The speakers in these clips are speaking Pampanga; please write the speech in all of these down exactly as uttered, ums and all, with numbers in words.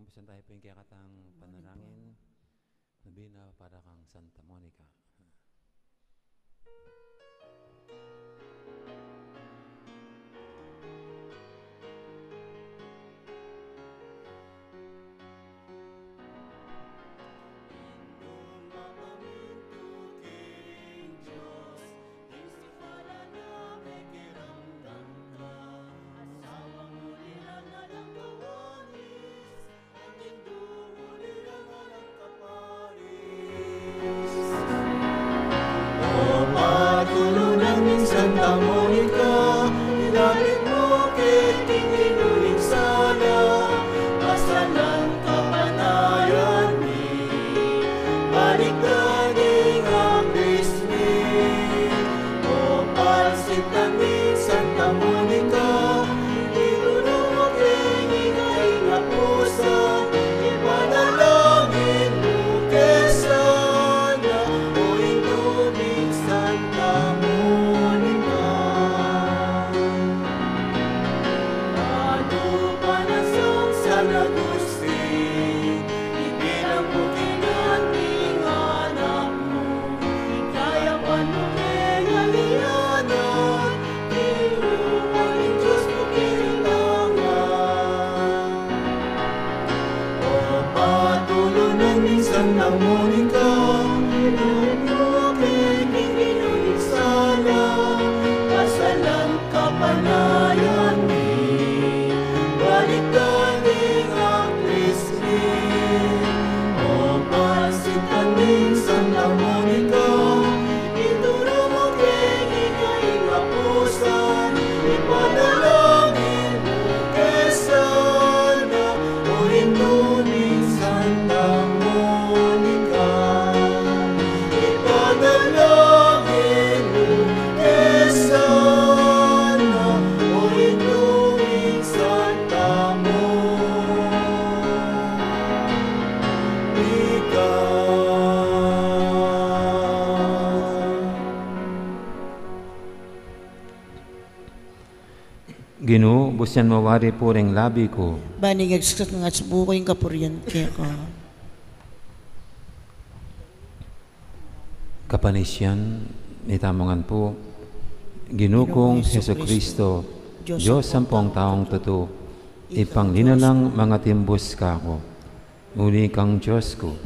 Busan tayu pu ing kekatang panalangin, nobena para kang Santa Monica. O patulunan ning Santa Monica, ilapit mu ke king Ginu ing sala, pasalan kapanayan mi, balikdan ing aklis mi. O palsitan ning Santa Monica, ituru mu ke ing ika ing apusan, ipanalangin mu ke sana, o Indu ning Santa Monica. Anu pa nang San Agustin, ibilang mu king anak mu, ing kayapan mu king alianan, king lugud ning Dios mu king langan. O patulunan ning Santa Monica, ituru mu ke king Ginu ing sala, pasalan kapanayan mi, balikdan ing aklis mi. O palsitan ning Santa Monica, ituru mu ke ing ika ing apusan, ipanalangin mu ke sana, o Indu ning Santa Monica. Ipanalangin mu ke sana, o Indu ning Santa Monica. Ginu, busian mu wari pu ring labi ku. Ban ing agsikat nang asabu ku ing kapurian keka. Kapanisian, itamu ngan pu. Ginu kung Jesucristo, Dios ampong taung tutu, Ibpang linalang mangatimbus kaku. Uli kang Dios ku,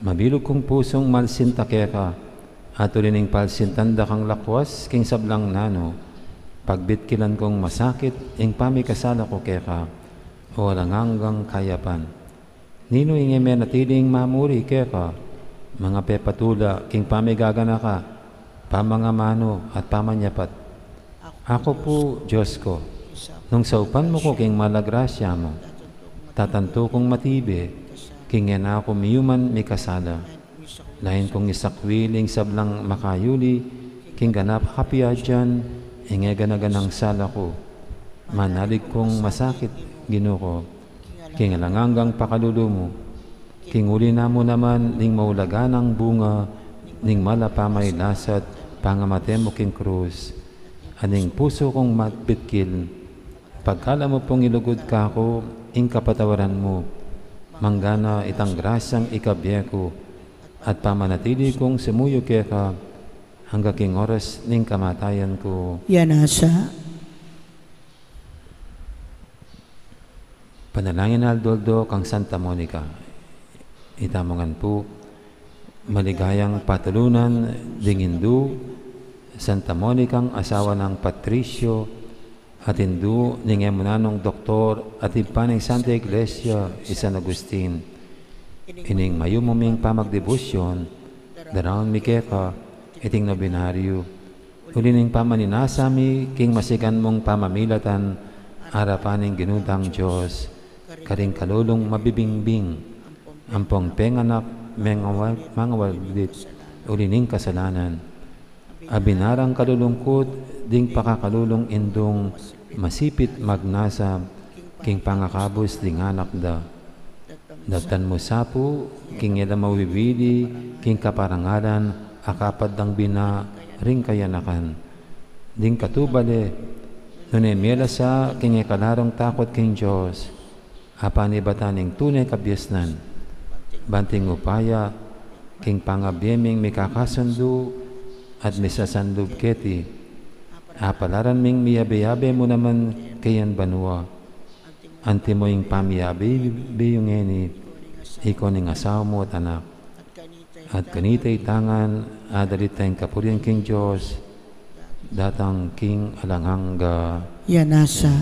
mabilug kung pusung malsinta keka, at uli ning palsintan da kang lakwas king sablang nanu, pagbitkilan kung masakit ing pamikasala ku keka, o alang anggang kayapan. Ninu ing e menatiling mamuri keka, mangapepatula king pamigaganaka, pamangamanu at pamanyapat? Aku pu, Dios ku, nung saupan mu ku king mala grasya mu, tatantu kung matibe, king e na ku miyuman mikasala. Lain kung isakwil ing sablang makayuli king ganap a kapiadyan ing e gana-ganang sala ku. Manalig kung masakit, Ginu ku, king alang anggang pakalulu mu, king uli na mu naman ning maulagang bunga ning mala pamailasa't pangamate mu king krus, at ing pusu kung mabitkil, pagkaluban mu pung ilugud kaku ing kapatawaran mu, manggana itang grasyang ikabie ku, at pamanatili kung sumuyu keka angga king oras ning kamatayan ku. Iya na sa. Panalangin aldo-aldo kang Santa Monica. Itamu ngan pu, maligayang patulunan ding Indu, Santa Monicang asawa nang Patricio, at indu ning e mu nanung doktor at ibpa ning Santa Iglesia i San Agustin. Ining mayumu ming pamagdebusyon, daraun mi keka iting nobenaryo, uli ning pamaninasa mi king masikan mung pamamilatan arapan ning Ginu tang Dios, karing kalulung mabibingbing, ampong penganak mengawal-, mangawalbit uli ning kasalanan. Abinarang kalulungkut ding pakakalulung indung masipit magnasa king pangakabus ding anak da. Daptan mu sa pu king e la mawibili king kaparangalan a kapad dang bina ring kayanakan. Ding katubale, nune mie la sa king e kalarung takut king Dios, apanibatan ning tune kabiasnan, banting upaya king pangabie ming mikakasundu at misasanlub keti, apalaran ming miyabe-yabe mu naman keyan banua. Antimo ing pamiyabe-yabe yu ngeni, iko ning asawa mu at anak. At kanita itangan, adalit tang kapurian king Dios, datang king alang angga. Ya nasa.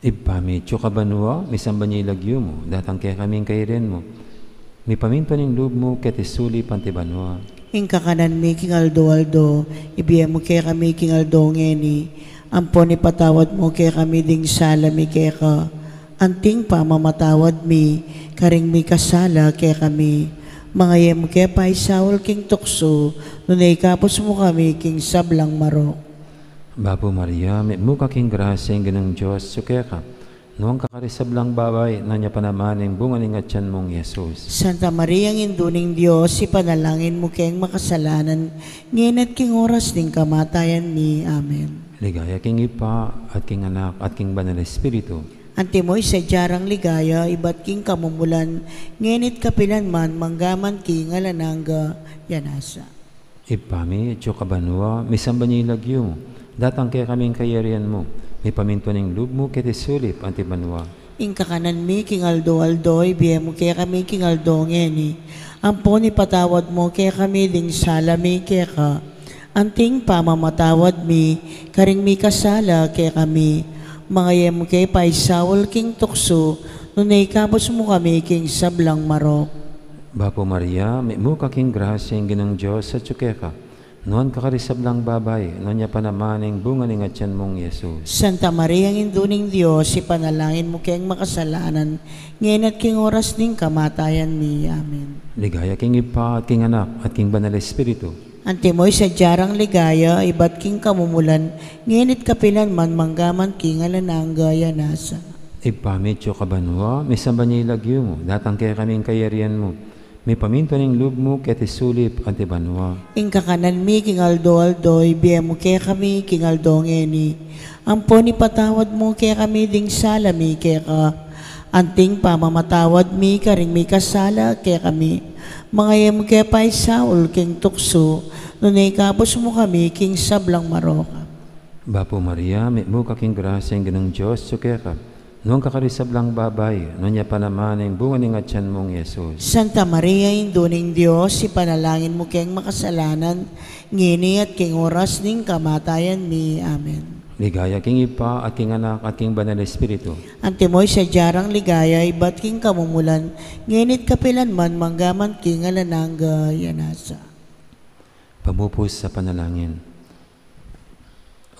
Ibpa mi, atsu ka banua, misamban ya ing lagyu mu, datang kekami ing kayarian mu, mipamintuan ing lub mu keti sulip anti banua. Ing kakanan mi king aldo-aldo, ibie mu kekami king aldo ngeni, ampon ipatawad mu kekami ding sala mi keka, anting pamamatawad mi karing mikasala kekami. Manga e mu ke paisaul king tuksu, nune ikabus mu kami king sablang marok. Bapu Maria, mitmu ka king grasya, ing Ginung Dios atsu keka. Nuan ka karing sablang babai, nuan ya pa naman ing bunga ning atian mung Jesus. Santa Maria, Indu ning Dios, ipanalangin mu keng makasalanan, ngeni at king oras ning kamatayan mi. Amen. Ligaya king Ibpa, at king Anak, at king Banal Espiritu. Antimo ing sadya rang ligaya, ibat king kamumulan, ngeni at kapilan man, manggaman king alang angga. Ya nasa. Ibpa mi, atsu ka banua, misamban ya ing lagyu mu, datang kekami ing kayarian mu, mipamintuan ing lub mu keti sulip anti banua. Ing kakanan mi king aldo-aldo, ibie mu kekami king aldo ngeni, ampon ipatawad mu kekami ding sala mi keka, anting pamamatawad mi karing mikasala kekami. Manga e mu ke paisaul king tuksu, nune ikabus mu kami king sablang marok. Bapu Maria, mitmu ka king grasya, ing Ginung Dios atsu keka. Nuan ka karing sablang babai, nuan ya pa naman ing bunga ning atian mung Jesus. Santa Maria, Indu ning Dios, ipanalangin mu keng makasalanan, ngeni at king oras ning kamatayan mi. Amen. Ligaya king Ibpa, at king Anak, at king Banal Espiritu. Antimo ing sadya rang ligaya, ibat king kamumulan, ngeni at kapilan man, manggaman king alang angga. Ya nasa. Ibpa mi, atsu ka banua, misamban ya ing lagyu mu, datang kekami ing kayarian mu, mipamintuan ing lub mu keti sulip anti banua. Ing kakanan mi king aldo-aldo, ibie mu kekami king aldo ngeni, ampon ipatawad mu kekami ding sala mi keka, anting pamamatawad mi karing mikasala kekami. Manga e mu ke paisaul king tuksu, nune ikabus mu kami king sablang marok. Bapu Maria, mitmu ka king grasya, ing Ginung Dios atsu keka. Nuan ka karing sablang babai, nuan ya pa naman ing bunga ning atian mung Jesus. Santa Maria, Indu ning Dios, ipanalangin mu keng makasalanan, ngeni at king oras ning kamatayan mi. Amen. Ligaya king Ibpa, at king Anak, at king Banal Espiritu. Antimo ing sadya rang ligaya, ibat king kamumulan, ngeni at kapilan man, manggaman king alang angga. Ya nasa. Pamupus a panalangin.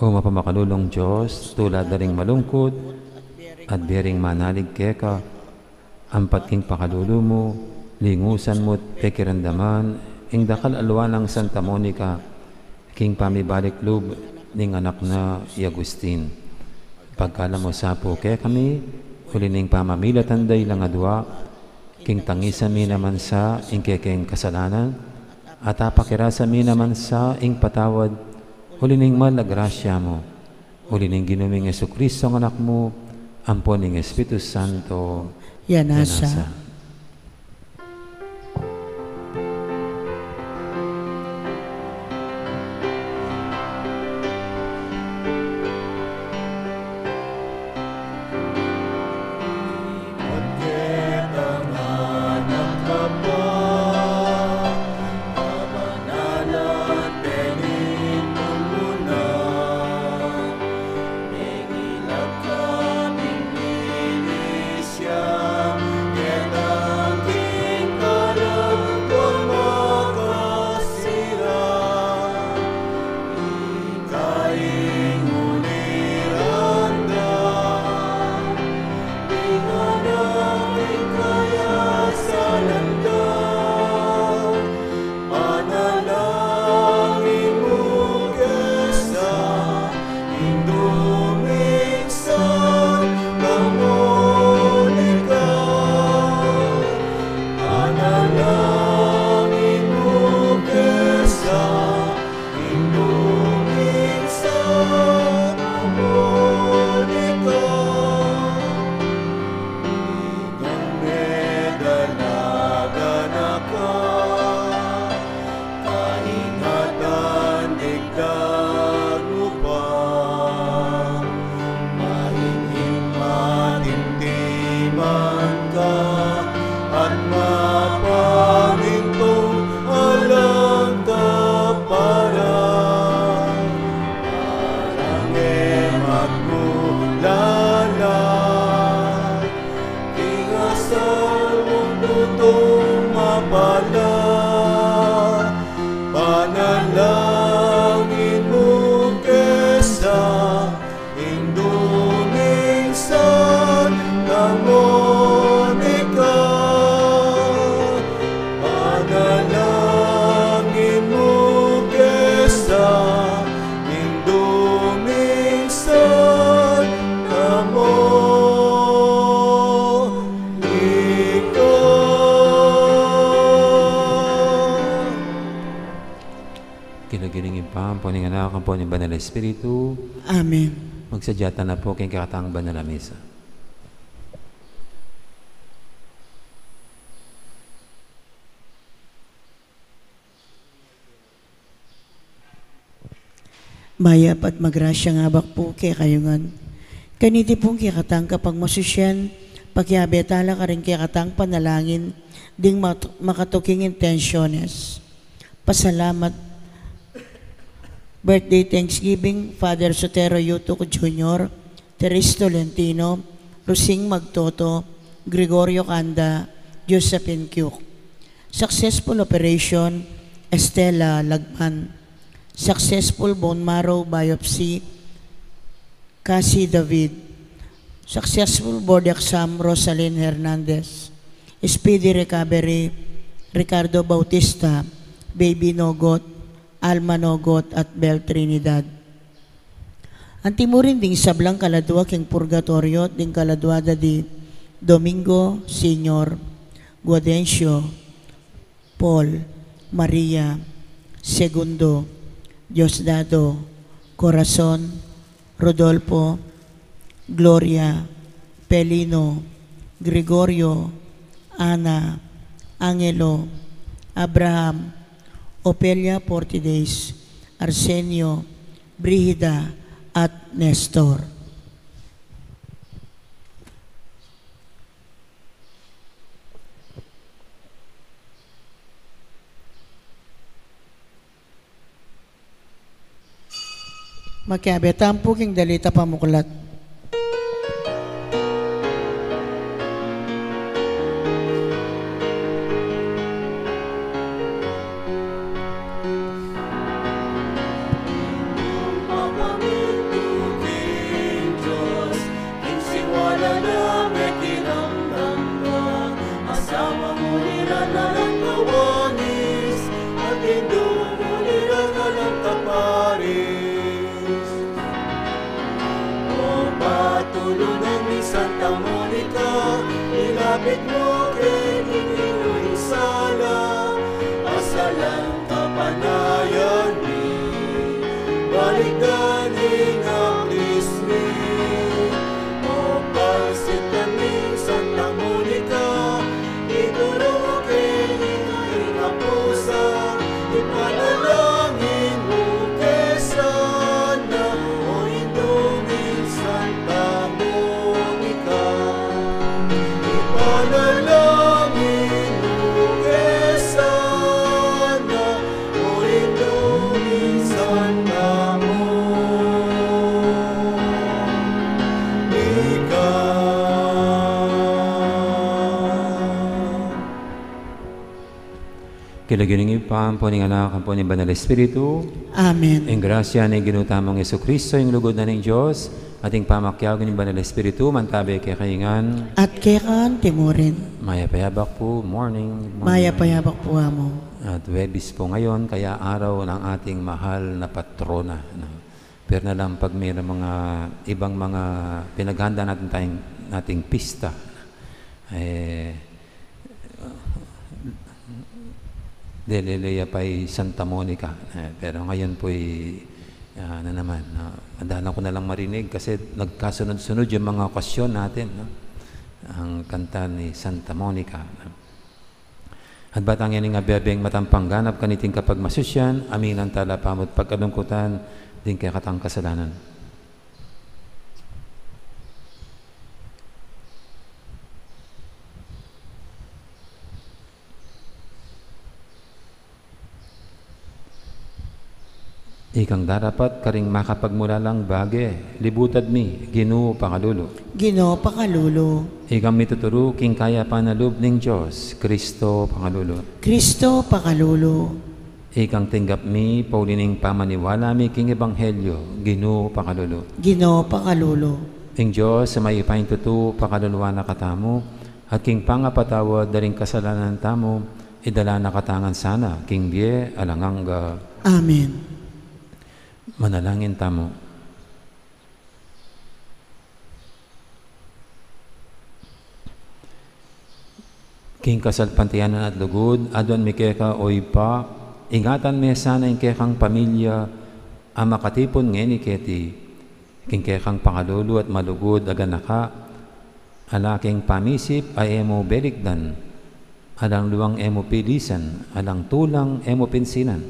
O mapamakalulung Dios, tulad da ring malungkut at bie ring manalig keka, ampat king pakalulu mu, lingusan mu't pekiramdaman ing dakal a lua nang Santa Monica king pamibalik lub ning anak na i Agustin. Pagkalub mu sa pu kekami, uli ning pamamilatan da ilang adua, king tangisan mi naman sa ing kekeng kasalanan, at apakirasan mi naman sa ing patawad, uli ning mal a grasya mu, uli ning Ginu ming Jesucristo, ing Anak mu, ampon ning Espiritu Santo. Ya nasa. Panalangin mu ke sa Indu ming Santa Monica, panalangin mu ke sa Indu ming Santa Monica. King lagyu ning Ibpa, ampo ning Anak, ampo ning Banal Espiritu. Amen. Magsadya ta na pu king kekatang banal a misa. Mayap at magrasyang abak pu kekayu ngan. Kaniti pung kekatang kapagmasusyan, pakiabe tala karing kekatang panalangin ding mat-, makatuking intensyones. Pasalamat. Birthday thanksgiving, Father Sotero Yutuk Junior, Teres Tolentino, Rosing Magtoto, Gregorio Canda, Josephine Kyuk. Successful operation, Estela Lagman. Successful bone marrow biopsy, Cassie David. Successful board exam, Rosalyn Hernandez. Speedy recovery, Ricardo Bautista, Baby Nogot, Alma Nogot, at Bel Trinidad. Anti mu rin ding sablang kaladua king purgatoryo, ding kaladua da di Domingo Senior, Guadencio, Paul, Maria, Segundo, Diosdado, Corazon, Rodolfo, Gloria, Pelino, Gregorio, Ana, Angelo, Abraham, Opelia Portides, Arsenio, Brigida, at Nestor. Makiabe tamu pu king dalita pamuklat. Ing siwala na mekiramdam ka, asama mu nira na lang kawanis, at indu mu nira na lang kaparis. O patulunan mi Santa Monica, ilapit mu keni ing sala, asalang kapanayan mi, balikdan ing aklis mi. O pansitan mi Santa Monica, ituru mu keni ing kapusan, ipanalangin mu ke sana, o Indu ming Santa Monica. Ipanalangin mu ke sana, o Indu ming Santa Monica. King lagyu ning Ibpa, ampo ning Anak, ampo ning Banal Espiritu. Amen. Ing grasya ning Ginu tamung Jesucristo, ing lugud na ning Dios, at ing pamakiabe ning Banal Espiritu, mantabe kekayu ngan. At keka anti mu rin. Mayap a yabak pu, morning, morning. Mayap a yabak pu, Among. At Huwebes pu ngayon, kaya araw ng ating mahal na patrona, no? Pero na lang pag mayroong mga ibang mga pinaghanda natin tayong, nating pista, eh, Leleya pa i Santa Monica. Eh, pero ngayon po'y, ah, ano naman, ah, madalang ko na lang marinig kasi nagkasunod-sunod yung mga okasyon natin, no? Ang kanta ni Santa Monica, no? At batang yan ing abe-abeng matampang ganap kaniting kapagmasusyan, aminan tala pamu't pagkalungkutan ding kekatang kasalanan. Ikang darapat karing makapagmulalang bage, libutad mi, Ginu, pakalulu. Ginu, pakalulu. Ikang mituturu king kayapan a lub ning Dios, Kristo, pakalulu. Kristo, pakalulu. Ikang tinggap mi, pauli ning pamaniwala mi king ebanghelyo, Ginu, pakalulu. Ginu, pakalulu. Ing Dios a mayupayang tutu, pakaluluan na katamu, at king pangapatawad da ring kasalanan tamu, idala na katamu ngan sana king bie alang angga. Amen. Manalangin tamu. King kasalpantayanan at lugud, aduan mi keka, o Ibpa, ingatan me sana ing kekang pamilya a makatipun ngeni keti, king kekang pakalulu at malugud a ganaka, ala king pamisip a e mu belikdan, alang luwang e mu pilisan, alang tulang e mu pinsinan.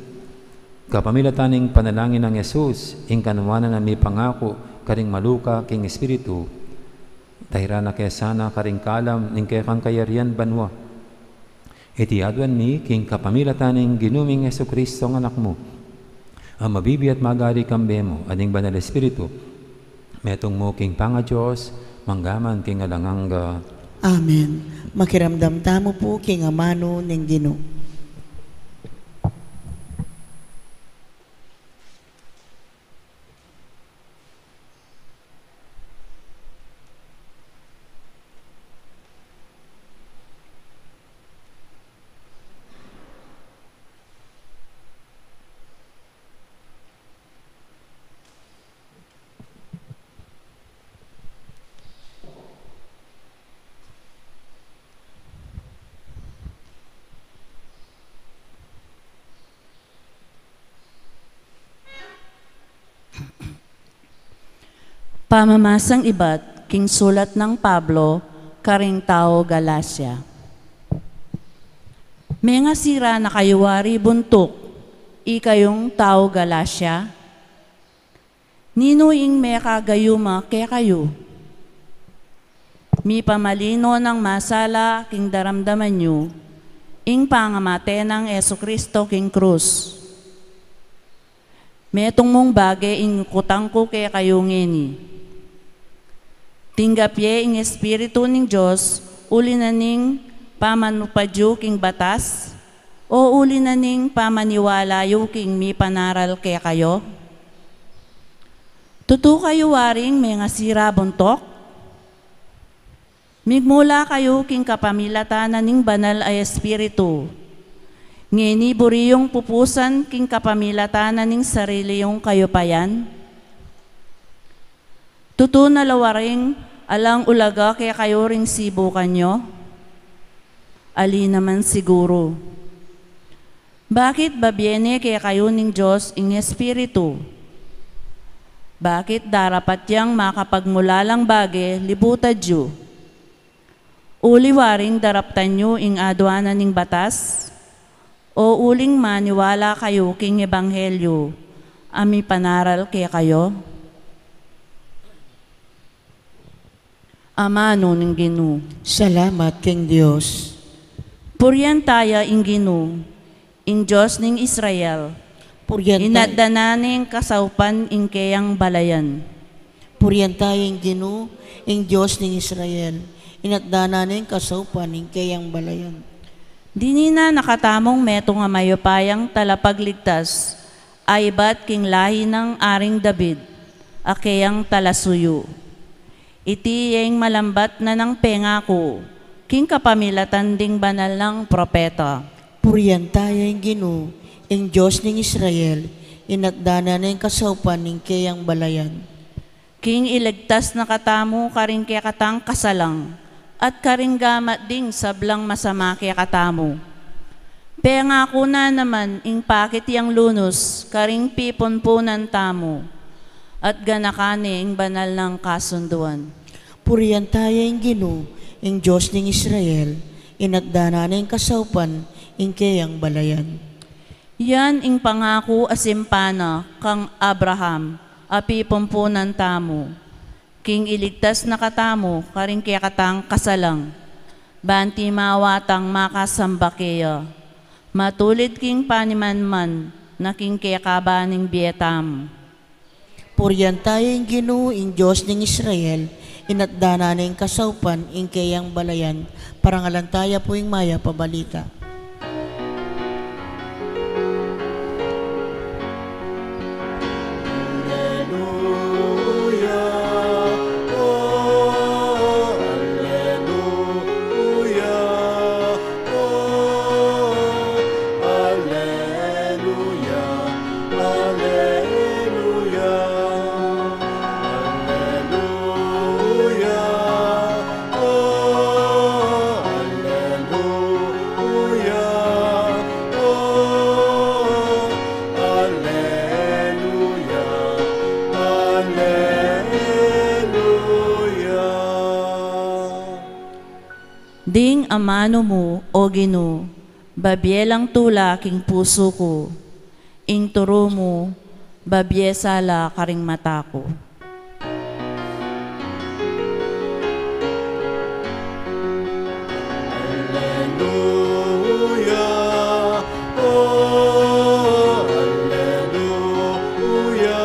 Kapamilatan ning panalangin nang Jesus, ing kanuanan a mipangaku karing maluka king espiritu, tairan na ke sana karing kalam ning kekang kayarian banua. Iti aduan mi king kapamilatan ning Ginu ming Jesucristo, a Anak mu, a mabibie at magari kambe mu at ning Banal Espiritu, metung mu king pangaDios, mangga man king alang angga. Amen. Makiramdam tamu pu king amanu ning Ginu. Pamamasang ibat king sulat nang Pablo karing tau Galacia. Mengasira na kayu wari buntuk, ikayung tau Galacia? Ninu ing mekagayuma kekayu? Mipamali no nang masala king daramdaman yu ing pangamate nang Jesucristo king krus? Metung mung bage ing kutang ku kekayu ngeni. Tinggap ye ing Espiritu ning Dios uli na ning pamanupad yu king batas, o uli na ning pamaniwala yu king mipanaral kekayu? Tutu kayu waring mengasira buntuk? Migmula kayu king kapamilatan na ning Banal a Espiritu. Ngeni buri yung pupusan king kapamilatan na ning sarili yung kayupayan? Tutu na la waring alang ulaga kekayu ring sibukan yu? Ali naman siguru. Bakit babie ne kekayu ning Dios ing Espiritu? Bakit darapat yang makapagmulalang bage libutad yu? Uli waring daraptan yu ing aduanan ning batas? O uling maniwala kayu king ebanghelyo a mipanaral kekayu? Amanu ning Ginu. Salamat king Dios. Purian taya ing Ginu, ing Dios ning Israel. Purian taya. Inatdanan ne ing kasaupan ing keyang balayan. Purian taya ing Ginu, ing Dios ning Israel. Inatdanan ne ing kasaupan ing keyang balayan. Dinina na katamung metung a mayupayang talapagligtas, a ibat king lahi nang Aring David, a keyang talasuyu. Iti ya ing malambat na nang pengaku king kapamilatan ding banal nang propeta. Purian taya ing Ginu, ing Dios ning Israel, inatdanan ne ing kasaupan ning keyang balayan. King iligtas na katamu karing kekatang kasalang, at karing gamat ding sablang masama kekatamu. Pengaku na naman ing pakit yang lunus karing pipunpunan tamu, at ganakan ne ing banal nang kasunduan. Purian taya ing Ginu, ing Dios ning Israel, inatdanan ne ing kasaupan ing keyang balayan. Yan ing pangaku a simpan na kang Abraham a pipumpunan tamu, king iligtas na katamu karing kekatang kasalang, ban timawa tang makasamba keya, matulid king panimanman na king kekaban ning bie tamu. Purian taya ing Ginu, ing Dios ning Israel, inatdanan ne ing kasaupan ing keyang balayan. Parangalan taya pu ing mayap a balita. Amanu mu, O Ginu, babie lang tula king pusu ku, ing turu mu, babie sala karing mata ku. Aleluya, oh, aleluya,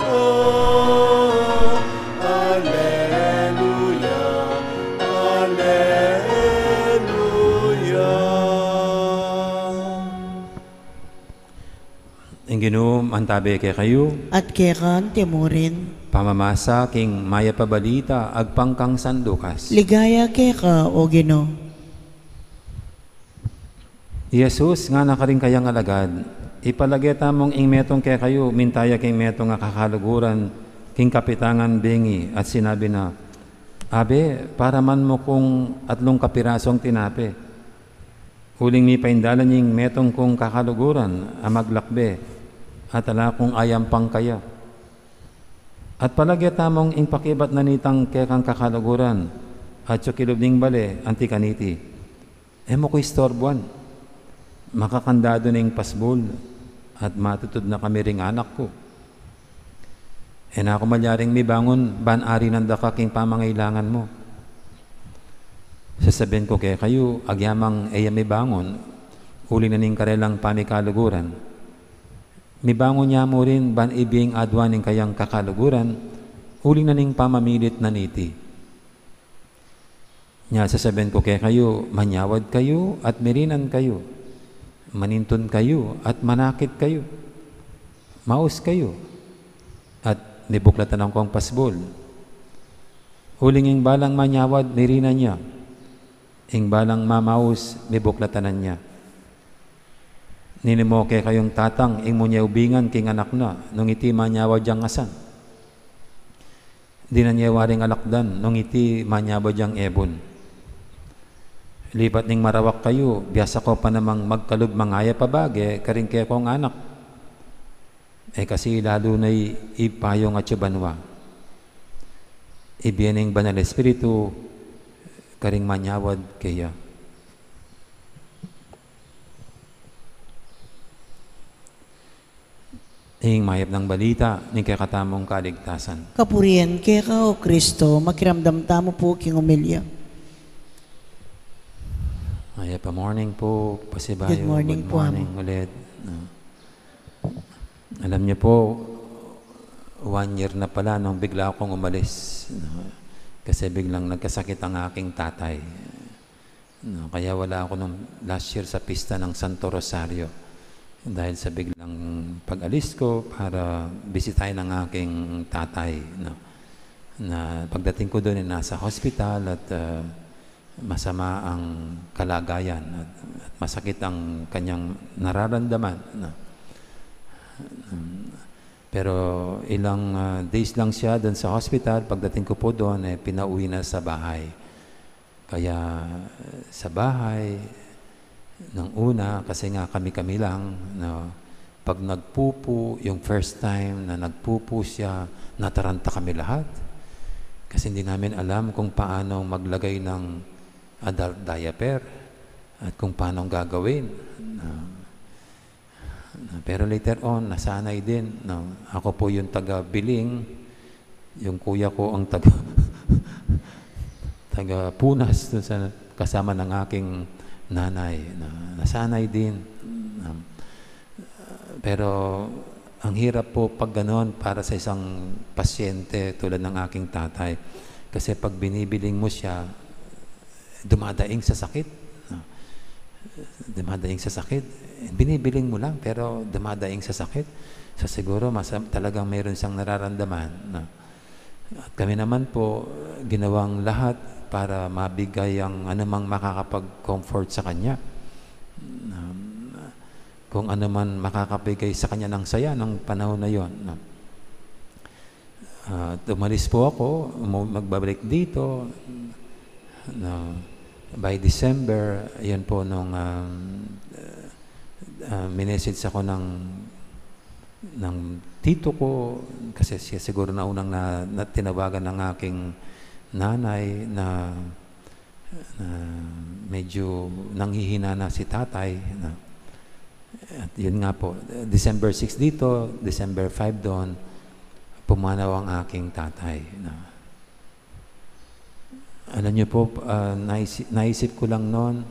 oh, aleluya, aleluya. Ing Ginu mantabe kekayu. At keka mu rin. Pamamasa king Mayap a Balita agpang kang San Lucas. Ligaya keka, O Ginu. I Jesus ngana karing kayang alagad, ipalage tamung ing metung kekayu, minta ya king metung a kakaluguran king kapitangan bengi, at sinabi na, Abe, paraman mu kung atlung kapirasung tinape. Uling mipaindalan ing metung kung kakaluguran a maglakbe, at ala kung ayampang kaya. At palage tamung ing pakibat na nitang kekang kakaluguran, at yung kilub ning bale, anti kaniti, E mu ku istorbuan. Makakandadu na ing pasbul, at matutud na kami ring anak ku. E na ku malyaring mibangun, ban arinan da ka king pamangailangan mu. Sasabian ku kekayu, agyamang e ya mibangun, uling na ning karelang pamikaluguran, mibangun ya mu rin ban ibie ing adwan ning kayang kakaluguran, uling na ning pamamilit na niti. Nya sasabian ku kekayu, manyawad kayu at mirinan kayu, manintun kayu at manakit kayu, maus kayu at mibuklatan na kung pasbul. Uling ing balang manyawad, mirinan ya, ing balang mamaus, mibuklatan na ya. Ninu mu kekayung tatang ing munye ubingan king anak na, nung iti manyawad yang asan? Dinan ye waring alakdan nung iti manyawad yang ebun. Lipat ning marawak kayu, biasa ku pa namang magkalub mangayap a bage karing kekong anak. E kasi lalu na i-, ipayung atyu banua. Ibie ning Banal Espiritu karing manyawad keya. Ing mayap nang balita ning kekatamung kaligtasan. Kapurian keka, O Kristo. Makiramdam tamu pu king omilya. Mayap a morning po, pasibayu. Good morning po, Amo. Good morning ulit. No. Alam niyo po, one year na pala nung bigla akong umalis, no? Kasi biglang nagkasakit ang aking tatay. No, kaya wala ako nung last year sa pista ng Santo Rosario dahil sa biglang pag-alis ko para bisitahin ang aking tatay, no, na pagdating ko doon ay nasa hospital at, ah, masama ang kalagayan at, at masakit ang kanyang nararamdaman, no. Um, pero ilang, ah, days lang siya doon sa hospital. Pagdating ko po doon, eh, pinauwi na sa bahay. Kaya sa bahay, nung una, kasi nga kami-kami lang, no, pag nagpupu, yung first time na nagpupu siya, nataranta kami lahat. Kasi hindi namin alam kung paano maglagay ng adult diaper at kung paano gagawin. No. Pero later on, nasanay din, no? Ako po yung taga-biling, yung kuya ko ang taga, taga-punas dun sa, kasama ng aking nanay, no? Nasanay din, no? Pero ang hirap po pag ganon para sa isang pasyente tulad ng aking tatay. Kasi pag binibiling mo siya, dumadaing sa sakit, no? Dumadaing sa sakit. Binibiling mo lang, pero dumadaing sa sakit. So, siguro masa-, talagang mayroon siyang nararamdaman, no? At kami naman po, ginawang lahat para mabigay ang anumang makakapag-comfort sa kanya. Um, kung ano man makakabigay sa kanya ng saya ng panahon na yon, no? Ah, umalis po ako, umu-, magbabalik dito. No, by December, yun po nung, um, ah, minessage ako ng, ng tito ko, kasi siya siguro na unang na, na tinawagan ng aking nanay na Na medyo nanghihina na si tatay, no? At yun nga po, December six dito, December five doon, pumanaw ang aking tatay, no? Alam niyo po, ah, naisi-, naisip ko lang noon,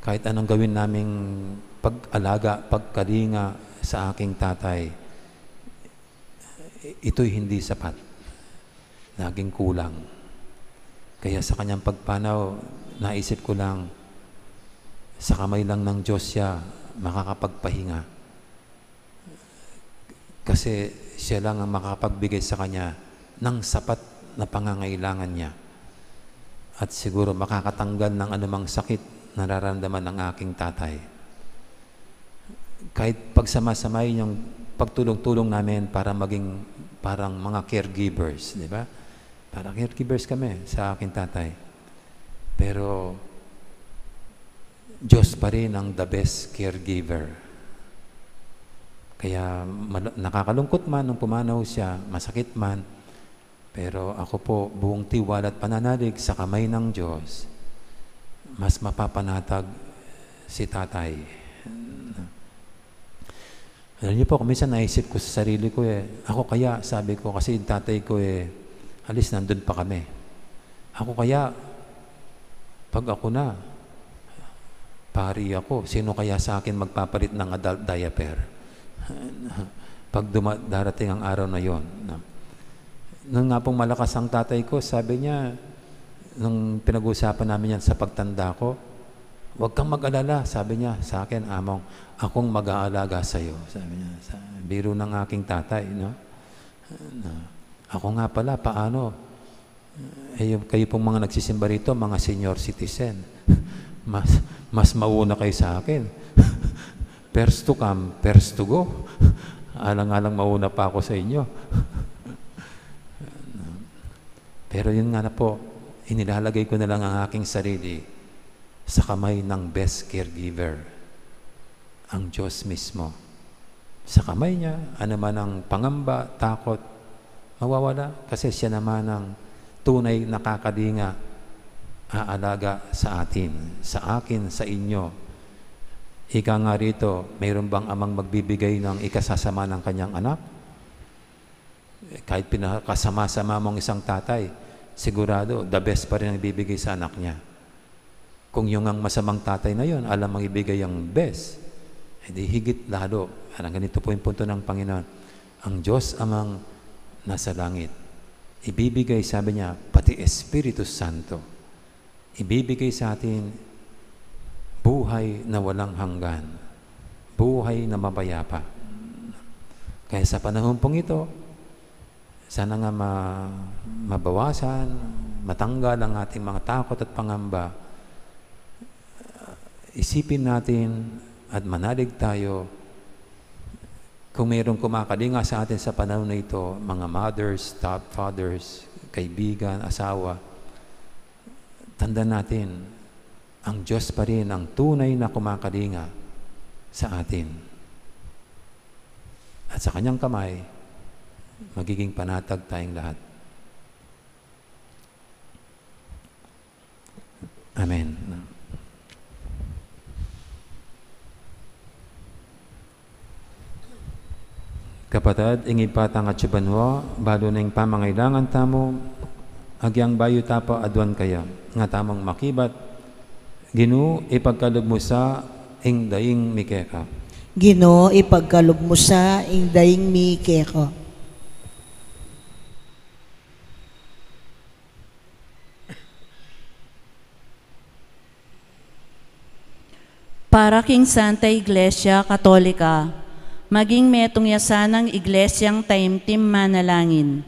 kahit anong gawin naming pag-alaga, pagkalinga sa aking tatay, ito'y hindi sapat. Laging kulang. Kaya sa kanyang pagpanaw, naisip ko lang, sa kamay lang ng Diyos siya makakapagpahinga. Kasi siya lang ang makakapagbigay sa kanya ng sapat na pangangailangan niya. At siguro makakatanggal ng anumang sakit na nararamdaman ng aking tatay. Kahit pagsama-samahin yung pagtulong-tulong namin para maging parang mga caregivers, di ba? Para caregivers kami sa aking tatay. Pero Diyos pa rin ang the best caregiver. Kaya mal-, nakakalungkot man nung pumanaw siya, masakit man, pero ako po, buong tiwala at pananalig sa kamay ng Diyos, mas mapapanatag si tatay. Alam niyo po, minsan naisip ko sa sarili ko eh, "Ako kaya," sabi ko, kasi yung tatay ko eh, alis nandun pa kami. "Ako kaya, pag ako na, pari ako, sino kaya sa akin magpapalit ng adult diaper?" Pag duma-, darating ang araw na yon, no? Nung nga pong malakas ang tatay ko, sabi niya, nung pinag-uusapan namin yan sa pagtanda ko, "Huwag kang mag-alala," sabi niya sa akin, "Among, akong mag-aalaga sa'yo," sabi niya. Sa biro ng aking tatay, no? Na, ako nga pala, paano? Eh, yung, kayo pong mga nagsisimba rito, mga senior citizen, mas, mas mauna kayo sa akin. First to come, first to go. Alang-alang mauna pa ako sa inyo. Pero yun nga na po, inilalagay ko na lang ang aking sarili sa kamay ng best caregiver, ang Diyos mismo. Sa kamay niya, ano man ang pangamba, takot, mawawala kasi siya naman ang tunay nakakalinga, aalaga sa atin, sa akin, sa inyo. Ika nga rito, mayroon bang amang magbibigay ng ikasasama ng kanyang anak? Eh, kahit pinakasama-sama mong isang tatay, sigurado, the best pa rin ang ibibigay sa anak niya. Kung yung ang masamang tatay na yon, alam mang ibigay ang best, edi higit lalo. Parang ganito po yung punto ng Panginoon. Ang Diyos Amang nasa langit, ibibigay, sabi niya, pati Espiritu Santo. Ibibigay sa atin buhay na walang hanggan, buhay na mapayapa. Kaya sa panahon pong ito, sana nga ma-, mabawasan, matanggal ang ating mga takot at pangamba. Isipin natin at manalig tayo kung mayroong kumakalinga sa atin sa panahon na ito, mga mothers, stepfathers, kaibigan, asawa, tandaan natin, ang Diyos pa rin ang tunay na kumakalinga sa atin. At sa kanyang kamay, magiging panatag tayong lahat. Amen. Kapatad, ing Ibpa tang atsu banua, balu na ing pamangailangan tamu, agyang bayu ta pa aduan kaya, nga tamung makibat, Ginu, ipagkalub mu sa ing daing mi keka. Ginu, ipagkalub mu sa ing daing mi keka. Para king Santa Iglesia Katolika, maging metung ya sanang iglesiang taimtim manalangin.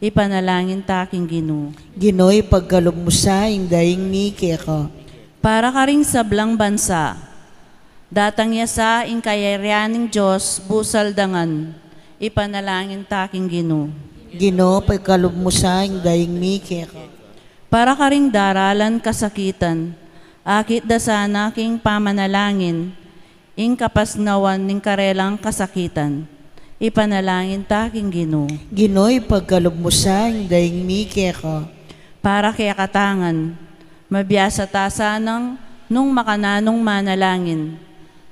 Ipanalangin ta king Ginu. Ginu, ipagkalub mu sa ing daing mi keka. Para karing sablang bansa, datang ya sa ing kayarian ning Dios busal dangan. Ipanalangin ta king Ginu. Ginu, ipagkalub mu sa ing daing mi keka. Para karing daralan kasakitan, akit da sana king pamanalangin ing kapasnawan ning karelang kasakitan. Ipanalangin ta king Ginu. Ginu, ipagkalub mu sa ing daing mi keka. Para kekatang ngan, Mabiasa ta sanang nung makananung manalangin,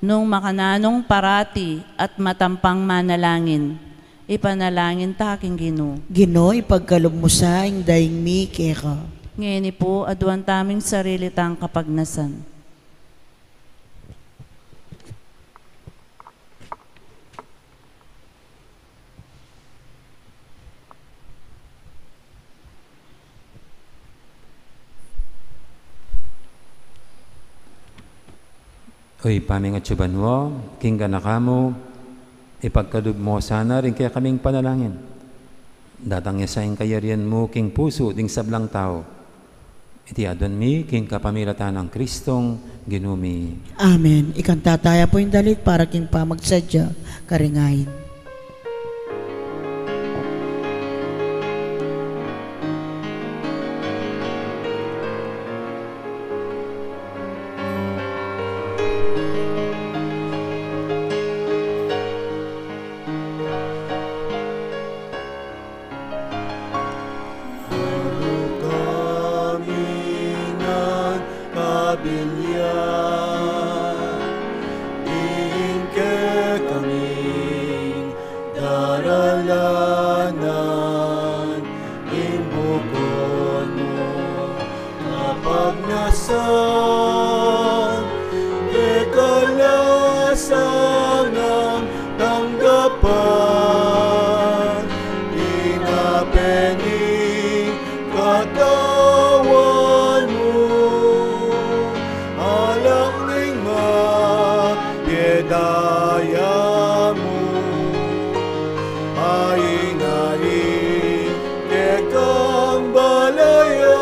nung makananung parati at matampang manalangin, ipanalangin ta king Ginu. Ginu, ipagkalub mu sa ing daing mi keka. Ngeni pu, aduan taming sarili tang kapagnasan. O Ibpa ming atsu banua, king ganaka mu, ipagkalub mu sana ring kekaming panalangin. Datang ya sa ing kayarian mu king pusu ding sablang tau. Iti aduan mi king kapamilatan nang Kristong Ginu mi. Amen. Ikanta taya pu ing dalit para king pamagsadya karing ain. Alu kami ngan kabilyan, ing kekaming daralanan, ing bukun mu kapagnasan, deka la sanang tanggapan, ing ape ning katawan mu, alak ning mapyadaya mu, ain a ing kekang balayan,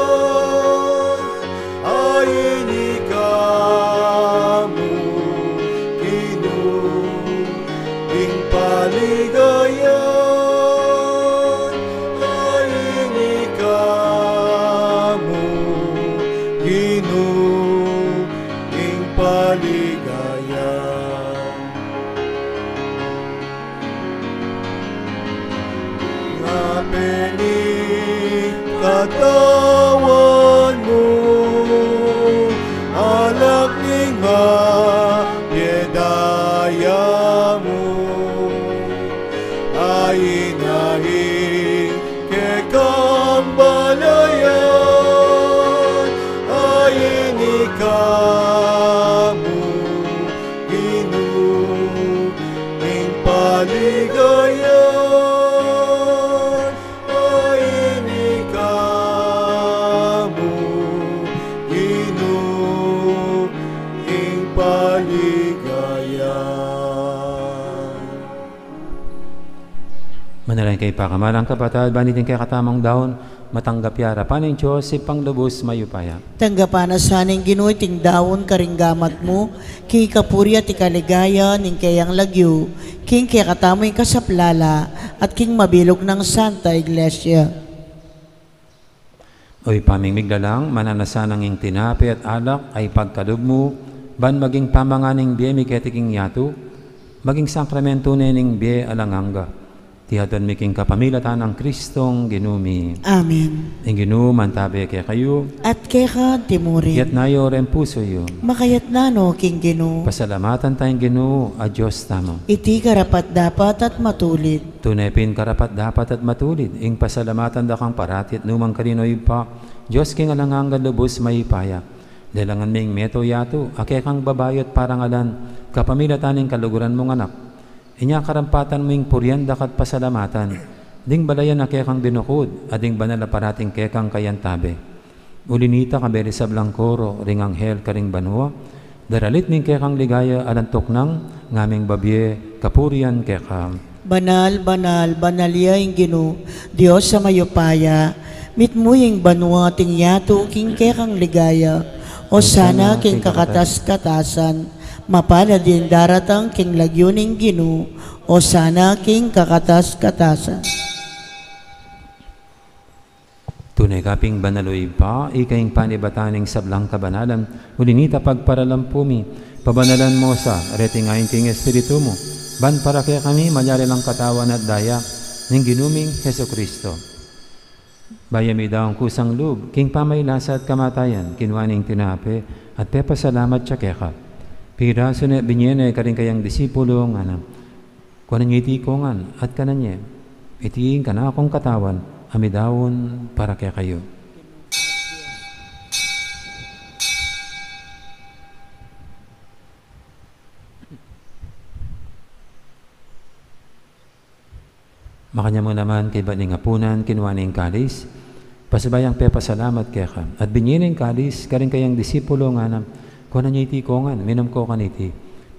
ain ika mu, Ginu, ing paligayan, ain ika mu, Ginu, ing paligayan. Ape ning katawan mu, alak ning mapyadaya mu, ain a ing kekang balayan, ain ika mu, Ginu, ing paligayan, ain ika mu, Ginu, ing paligayan. Manalangin kayu, pakamalan kung kapatad, ban iting kekatamung daun, matanggap ya arapan ning Dios, Ibpang lubus mayupaya. Tanggapan na sa ning Ginu iting daun karing gamat mu, king kapurian at kaligayan ning keyang lagyu, king kekatamung kasaplalan, at king mabilug nang Santa Iglesia. O Ibpa ming miglalang, mananu na sanang ing tinape at alak a ipagkalub mu, ban maging pamangan ning bie mi keti king yatu, maging sakramentu ne ning bie alang angga. Iti aduan mi king kapamilatan nang Kristong Ginu mi. Amen. Ing Ginu mantabe kekayu. At keka antimurin. Iyatas yu ring pusu yu. Makayatas no king Ginu. Pasalamatan taya ing Ginu a Dios tamu. Iti karapat-dapat at matulid. Tune pin karapat-dapat at matulid ing pasalamatan da kang parati at nu man karin, O Ibpa, Dios king alang angga, lubus mayupaya. Lelangan mi ing meto yatu a kekang babayu at parangalan, kapamilatan ning kaluguran mung Anak. Inya karampatan mu ing purian da ka at pasalamatan ding balayan a kekang binukud, a ding banal a parating kekang kayantabe. Uli na nita, kayabe ring sablang koro ring anghel karing banua, daralit ning kekang ligaya alang tuknang ngaming babie kapurian keka. Banal, banal, banal ya ing Ginu, Dios a mayupaya, mitmu ya ing banua at ing yatu king kekang ligaya. Osana king kakatas-katasan, mapalad ya ing daratang king lagyu ning Ginu, Osana king kakatas-katasan. Tune ka pin banal, O Ibpa, ika ing panibatan ning sablang kabanalan, uli na nita pagparalampu mi, pabanalan mu sa, reting ain king Espiritu mu, ban para kekami malyari lang katawan at daya ning Ginu ming Jesucristo. Bayu ya midaun kusang lub king pamailasa at kamatayan, kinua ne ing tinape at pepasalamat ya keka. Pirasu ne, binie ne karing kayang disipulo, ngana: Kuanan ye iti kongan at kanan ye. Iti ing kanakung katawan a midaun para kekayu. Makanyan mu naman kaybat ning apunan, kinua ne ing kalis, pasibayu yang pepasalamat keka, at binie ne ing kalis karing kayang disipulo, ngana: Kuanan ye iti kongan, minum ko kaniti.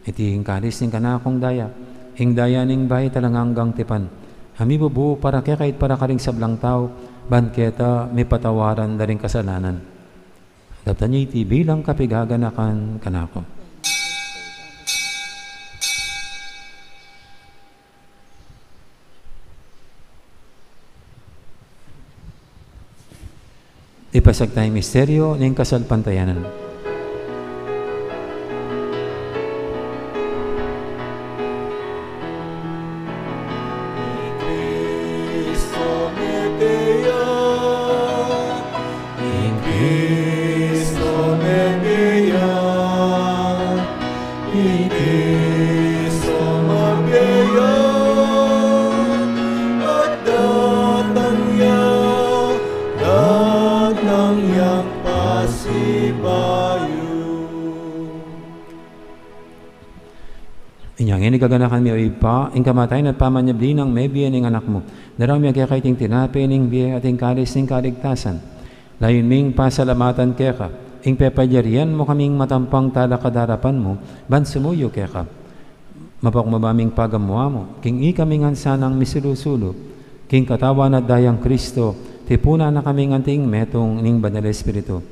Iti ing kalis ning kanakung daya, ing daya ning bayu at alang anggang tipan, a mibubu para kekayu at para karing sablang tau, ban keta mipatawaran da ring kasalanan. Daptan ye iti bilang kapigaganakan kanaku. Ipasiag taya ing misteryu ning kasalpantayanan. Ing Kristo mete ya, ing Kristo mete ya, ing Kristo mete ya, at datang ya, datang yang pasibayu. Inya ngeni gaganakan mi, o Ibpa, ing kamatayan at pamanyubli nang mebie ning Anak mu. Daraun mi keka iting tinape ning bie at ing kalis ning kaligtasan. Layun ming pasalamatan keka ing pepalyarian mu kaming matampang talakad king arapan mu, ban sumuyu keka. Mapakumbaba ming pagamuan mu king ikami ngan sanang misulu-sulu king katawan at dayang Kristo, tipunan na kaming anting metung ning Banal Espiritu.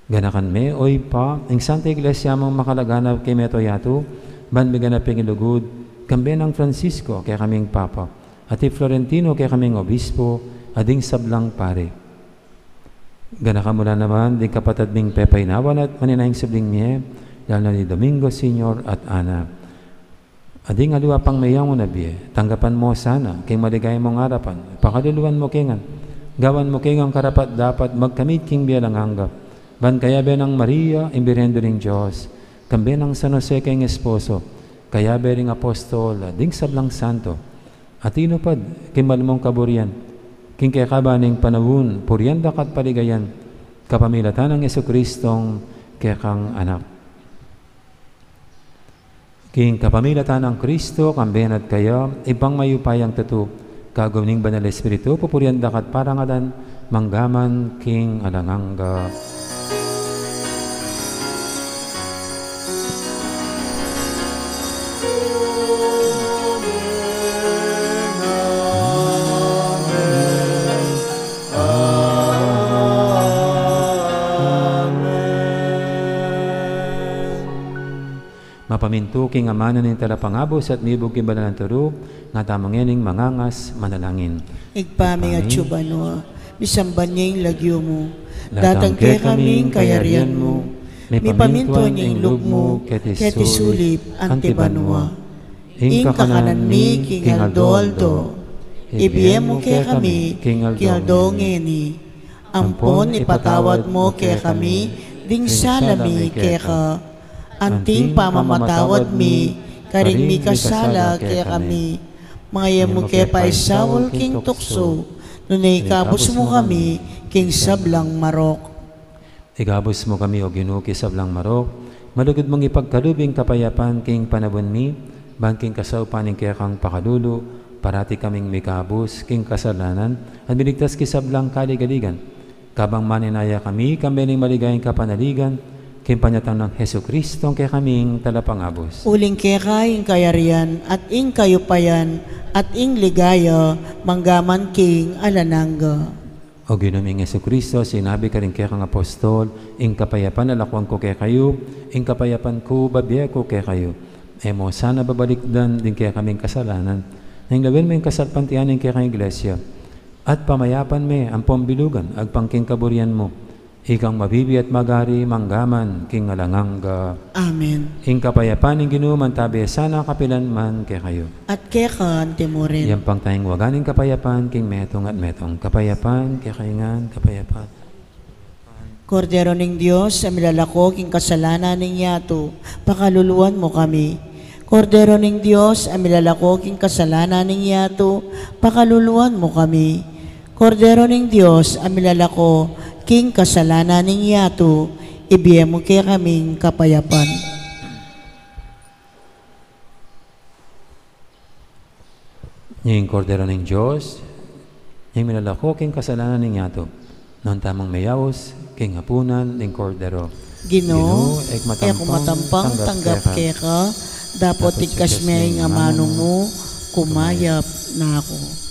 Ganakan me, o Ibpa, ing Santa Iglesia mung makalaganap king mabilug a yatu, ban miganap ing lugud, kambe nang Francisco, kekaming Papa, at i Florentino, kekaming Obispo, at ding sablang pari. Ganakan mu la naman ding kapatad ming pepaynawan at maninayang subling mie, lalu na i Domingo Senior at Ana. At ding aliwa pang meyangu na bie, tanggapan mu sana king maligaya mung arapan, pakaluluan mu ke ngan, gawan mu ke ngan karapat-dapat magkamit king bie alang angga, ban kayabe nang Maria, ing Birhen ning Dios, kambe nang San Jose king esposo, kayabe ring apostol, at ding sablang santo, a tinupad king mal mung kaburian, king kekaban ning panaun, purian da ka at paligayan, kapamilatan nang Jesucristong kekang Anak. King kapamilatan nang Kristo, kambe na at kaya, Ibpang mayupayang tutu, kagum ning Banal Espiritu, pupurian da ka at parangalan, mangga man king alang angga. Mapamintu king amanan ning Talapangabus at mibug king banal a turu, nga tamu ngening mangangas manalangin. Ibpa mi, Ibpa mi, atsu ka banua, misamban ya ing lagyu mu. Datang kekami ing kayarian mu. Mipamintuan ya ing lub mu, keti sulip anti banua. Ing kakanan mi king aldo-aldo, ibie mu kekami king aldo ngeni. Ampon ipatawad mu kekami ding sala mi keka, anting pamamatawad mi karing mikasala kekami. Manga e mu ke paisaul king tuksu, nune ikabus mu kami king sablang marok. Ikabus mu kami, O Ginu, king sablang marok, malugud mung ipagkalub ing kapayapan king panaun mi, ban king kasaupan ning kekang pakalulu, parati kaming mikabus king kasalanan, at miligtas king sablang kaligaligan. Kabang maninaya kami, kambe ning maligayang kapanaligan, king panyatang nang Jesucristo, ing kekaming Talapangabus. Uling keka ing kayarian, at ing kayupayan, at ing ligaya, mangga man king alang angga. O Ginu ming Jesucristo, sinabi karing kekang apostol, ing kapayapan lakuan ku kekayu, ing kapayapan ku babie ku kekayu. E mu sana babalikdan ding kekaming kasalanan, nune lawen mu ing kasalpantayanan ning kekang Iglesia, at pamayapan me ampon bilugan agpang king kaburian mu. Ikang mabibie at magari mangga man king alang angga. Amen. Ing kapayapan ning Ginu mantabe sana kapilan man kekayu. At keka antimurin. Yang pangtayang waga ning kapayapan king metung at metung. Kapayapan kekayu ngan, kapayapan. Kordero ning Dios, a milalako king kasalanan ning yatu, pakaluluan mu kami. Kordero ning Dios, a milalako king kasalanan ning yatu, pakaluluan mu kami. Kordero ning Dios, a milalako king kasalanan ning yatu, ibie mu kekaming kapayapan. Ing Kordero ning Dios, ing milalako king kasalanan ning yatu. Nuan tamung meyaus king apunan ning Kordero. Ginu, Ginu, e ku matampang, e ku matampang tanggap, tanggap keka, keka, dapot, dapot igkas me ing amanu mu, kumayap na ku.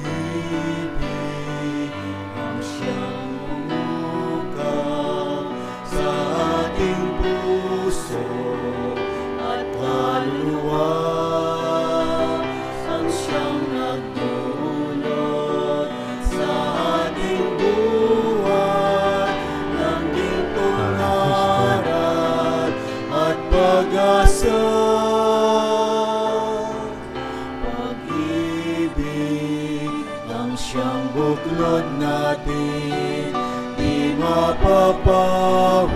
Pag-ibig ang siyang bumuka sa ating puso at kaluluwa, ang siyang nagdulot sa ating buhay ng gintong aral at pag-asa. Pag-ibig ang siyang buklod natin, di mapapawi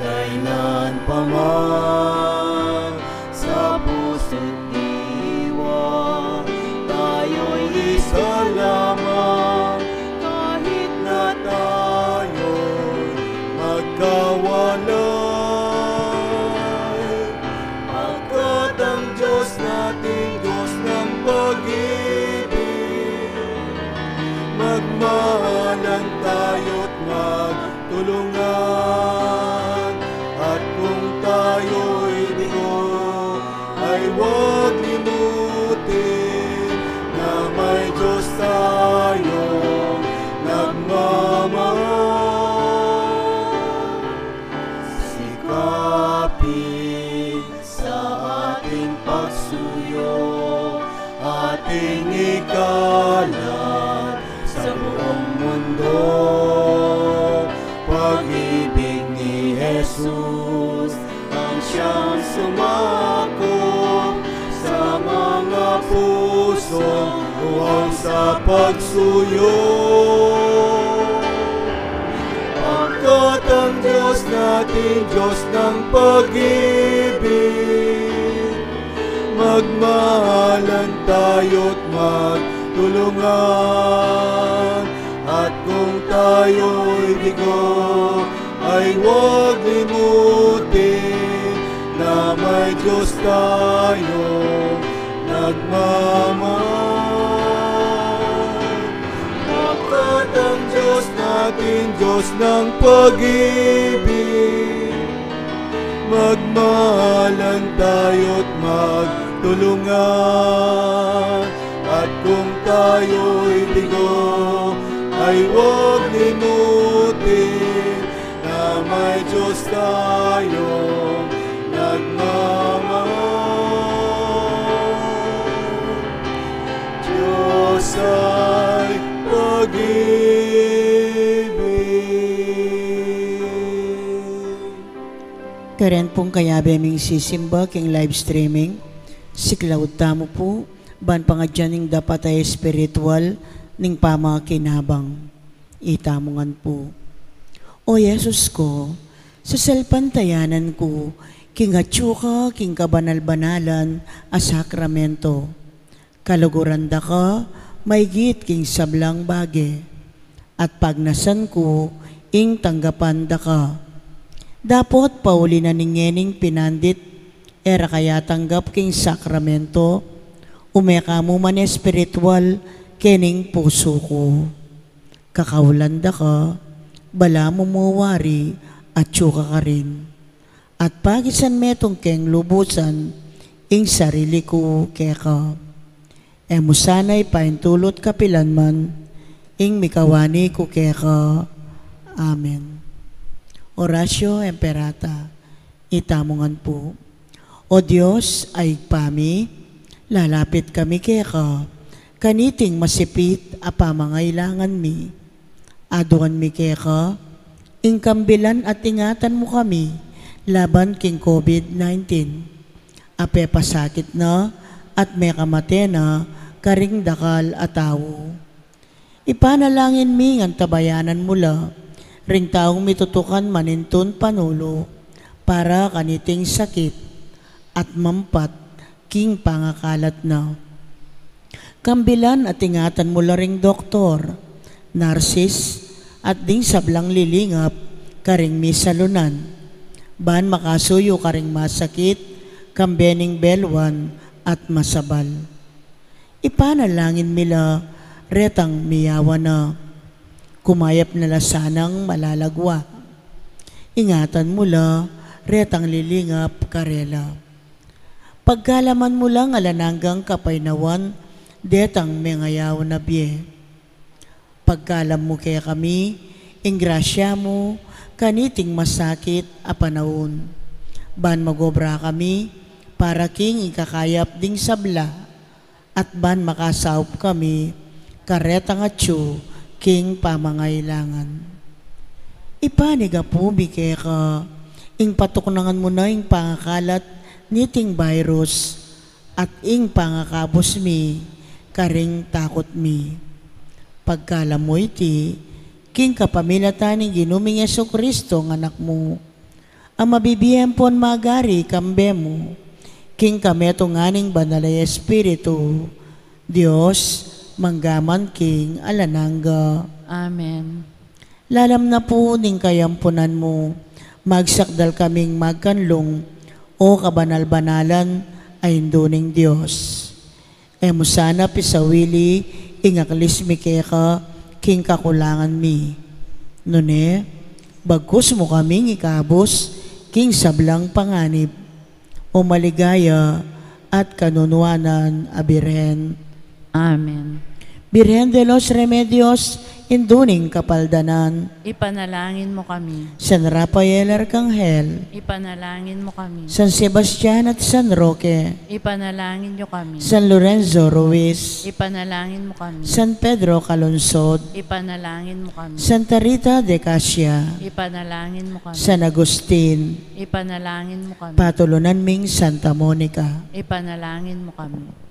kailan pa man. Sa puso't diwa, tayo'y isa lamang, kahit na tayo'y magkawalay. Pagkat ang Diyos nating Diyos ng pag-ibig, magmahalan tayo't magtulungan. At kung tayo'y bigo, ay huwag limutin na may Diyos tayong nagmamahal. Sikapin sa ating pagsuyo, ating ikalat sa buong mundo. Pag-ibig ni Jesus ang siyang sumakop sa mga pusong huwang sa pagsuyo. Pagkat ang Diyos natin, Diyos ng pag-ibig, magmahalan tayo't magtulungan. At kung tayo'y bigo, ay huwag limutin na may Diyos tayong nagmamahal. Pagkat ang Diyos natin, Diyos ng pag-ibig, magmahalan tayo't magtulungan. At kung tayo'y bigo, ay huwag limutin na may Diyos tayong nagmamahal. Diyos ay pag-ibig. Karen pung kayabe ming sisimba king live streaming, siklaud tamu pu, ban pangadyan ing dapat a espiritual ning pamakinabang. Itamu ngan pu. O Jesus ku, sasalpantayanan ku king atyu ka king kabanal-banalan a sakramento. Kaluguran da ka maigit king sablang bage, at pagnasan ku ing tanggapan da ka. Dapot pauli na ning ngening pinandit E ra ka ya tanggap king sakramento, ume ka mu man espiritual kening pusu ku. Kakaulan da ka, balamu mu wari, atyu ka karin. At pakisan metung keng lubusan ing sarili ku keka. E mu sana ipaintulut kapilan man ing mikawani ku keka. Amen. Oratio Imperata. Itamu ngan pu. O Dios a Ibpa mi, lalapit kami keka kaniting masipit a pamangailangan mi. Aduan mi keka ing kambilan at ingatan mu kami laban king COVID nineteen a pepasakit na at mekamate na karing dakal a tau. Ipanalangin mi ngan tabayanan mu la ring taung mitutukan manintun panulu para kaniting sakit at mampat king pangakalat na. Kambilan at ingatan mu la ring doktor, narsis, at ding sablang lilingap karing misalunan, ban makasuyu karing masakit, kambe ning belwan at masabal. Ipanalangin mi la retang miyawa na, kumayap na la sanang malalagwa. Ingatan mu la retang lilingap karela. Pagkaluban mu lang alang anggang kapaynawan detang mengayaw na bie. Pagkaluban mu kekami ing grasya mu kaniting masakit a panaun, ban magobra kami para king ikakayap ding sabla, at ban makasaup kami karetang atyu king pamangailangan. Ipanyawad mi keka ing patuknangan mu na ing pangakalat niting virus at ing pangakabus mi karing takut mi. Pagkaluban mu iti king kapamilatan ning Ginu ming Jesucristo a Anak mu, a mabibie ampon magari kambe mu, king kametungan ning Banal a Espiritu, Dios, mangga man king alang angga. Amen. Lalam na pu ning kayampunan mu, magsakdal kaming magkanlung, o kabanal-banalan a Indu ning Dios. E mu sana pisawili ing aklis mi keka king kakulangan mi. Nune, bagkus mu kaming ikabus king sablang panganib, o maligaya at kanunuanan a Birhen. Amen. Birhen de los Remedios, Indu ning Kapaldanan. Ipanalangin mu kami. San Rafael Arkanghel. Ipanalangin mu kami. San Sebastian at San Roque. Ipanalangin yu kami. San Lorenzo Ruiz. Ipanalangin mu kami. San Pedro Calungsod. Ipanalangin mu kami. Santa Rita de Casia. Ipanalangin mu kami. San Agustin. Ipanalangin mu kami. Patulunan ming Santa Monica. Ipanalangin mu kami.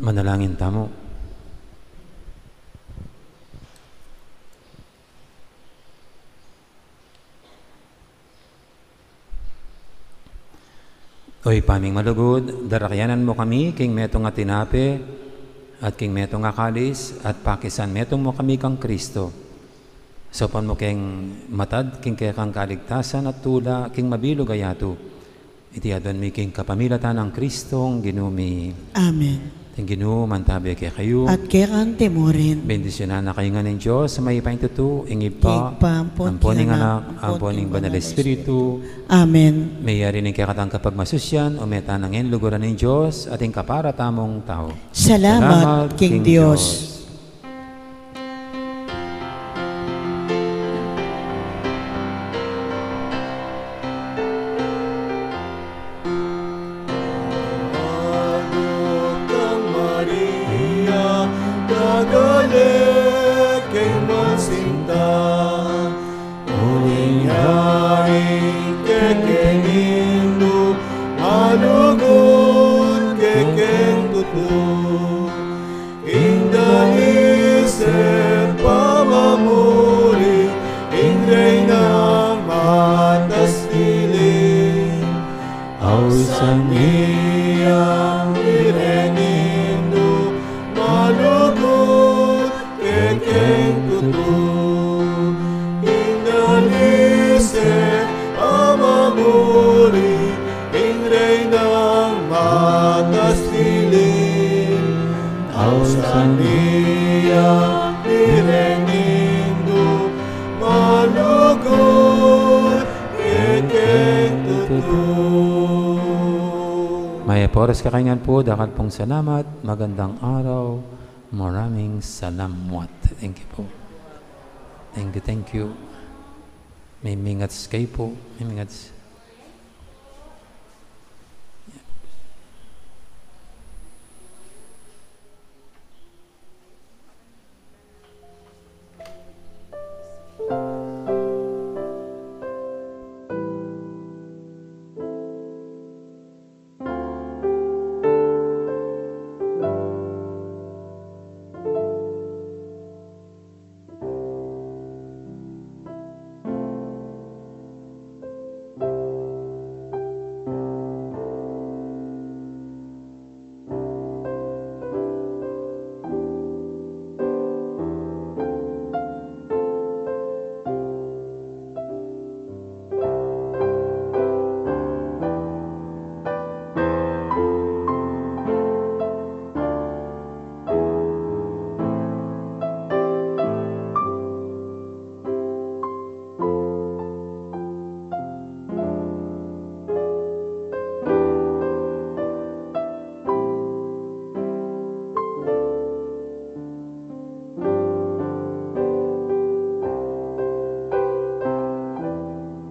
Manalangin tamu. O Ibpa ming malugud, darakyanan mu kami king metung a tinape at king metung a kalis, at pakisan metung mu kami kang Kristo. Saupan mu keng matad king kekang kaligtasan at tula king mabilug a yatu. Iti aduan mi king kapamilatan nang Kristong Ginu mi. Amen. Ing Ginu mantabi kekayu. At keka mu rin. Bendisyunan na kayu ngan ning Dios a mayupaya king tutu, ing Ibpa, Ibpa, ampon ing Anak, ampon ing Banal a Espiritu. Amen. Meyari ning kekatang kapagmasusyan, ume tana ngan luguran ning Dios, at ing kapara tamung tau. Salamat king Dios. Maria, dagale keng masinta, uling yaing kekeng Indu, a lugud kekeng tutu. King daniset pa Yang i Reynang Indu, malugud kekeng tutu. Ing nalise a mamuri, ing Reynang matas dilim. Ausan ya i Reynang Indu, malugud kekeng tutu. Mayap a oras kekayu ngan pu, dakal pung salamat, magandang araw, maraming salamat. Thank you po. Thank you, thank you. Mimingats kayu pu, mimingats.